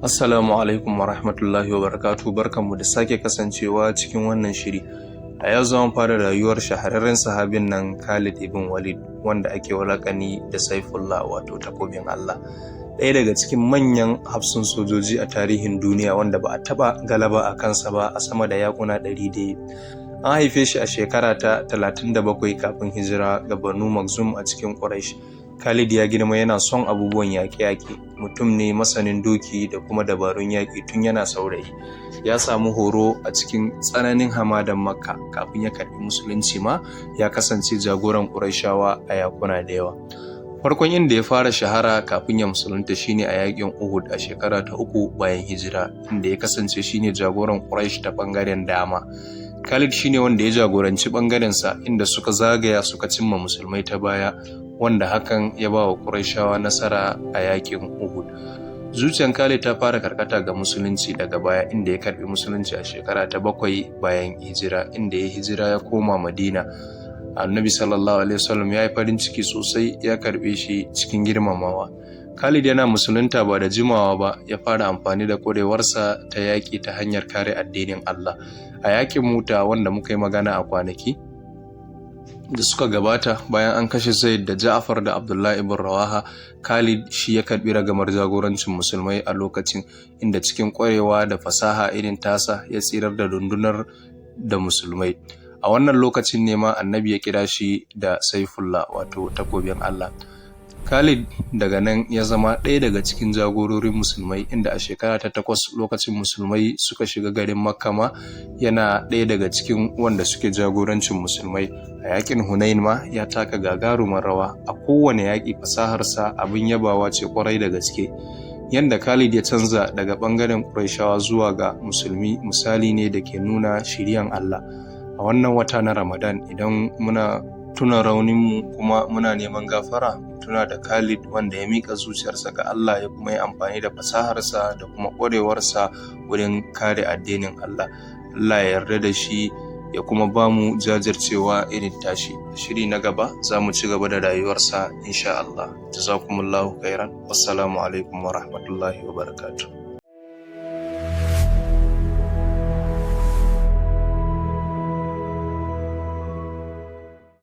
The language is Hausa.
Assalamu alaikum wa rahmatullahi wa barakatuh, barkanmu da sake kasancewa cikin wannan shiri. A yau za mu fara rayuwar shahararren sahabin nan Khalid ibn Walid, wanda ake laƙani da Saifullah, wato takobin Allah. Ɗaya daga cikin manyan hafsun sojoji a tarihin duniya, wanda ba a taɓa galaba a kansa ba a sama da yaƙuna 100 da. An haife shi a shekara ta 37 kafin hijira ga Banu Makhzum a cikin Quraysh. Khalid ya girma yana son abubuwan yaƙe-yaƙe, mutum ne masanin doki da kuma dabarun yaƙi tun yana saurayi. Ya samu horo a cikin tsananin hamadan Makka kafin ya karɓi musulunci ma ya kasance jagoran Qurayshawa a yakuna da yawa. Farkon inda ya fara shahara kafin ya musulunta shine a yaƙin Uhud a shekara ta 3 bayan hijira, inda ya kasance shine jagoran Quraysh ta ɓangaren dama. Khalid shine wanda ya jagoranci ɓangarensa, inda suka zagaya suka cimma musulmai ta baya, wanda hakan ya ba wa Qurayshawa nasara a yakin Uhud. Zuciyar Khalid ta fara karkata ga musulunci daga baya, inda ya karbi musulunci a shekara ta 7 bayan hijira, inda ya hijira ya koma Madina. Annabi sallallahu alaihi wasallam ya yi farin ciki sosai, ya karbe shi cikin girmamawa. Khalid yana musulunta ba da jimawa ba ya fara amfani da ƙwarewarsa ta yaƙi ta hanyar kare addinin Allah. A yaƙin Muta, wanda muka yi magana a kwanaki da suka gabata, bayan an kashe Zaid da Ja'far da Abdullahi ibn Rawaha, Khalid shi ya karbi ragamar jagorancin musulmai a lokacin, inda cikin ƙwarewa da fasaha irin tasa ya tsirar da rundunar da musulmai. A wannan lokacin ne ma Annabi ya kira shi da Saifullah, wato takobin Allah. Khalid daga nan ya zama ɗaya daga cikin jagororin musulmai, inda a shekara ta 8, lokacin musulmai suka shiga garin Makka ma, yana ɗaya daga cikin wanda suke jagorancin musulmai. A yakin Hunain ma ya taka gagarumar rawa. A kowane yaƙi fasaharsa abin yabawa ce kwarai da gaske. Yanda Khalid ya canza daga ɓangaren Qurayshawa zuwa ga musulmi misali ne da ke nuna shiriyan Allah. A wannan wata na Ramadan, idan muna tuna rauninmu kuma muna neman gafara, tuna da Khalid, wanda ya miƙa zuciyarsa ga Allah ya kuma yi amfani da fasaharsa da kuma ƙwarewarsa wurin kare addinin Allah. Allah ya yarda da shi ya kuma ba mu jajircewa irin tashi. Shiri na gaba za mu ci gaba da rayuwarsa insha Allah. Jazakumullahu khairan. Wassalamu alaikum wa rahmatullahi wa barakatuh.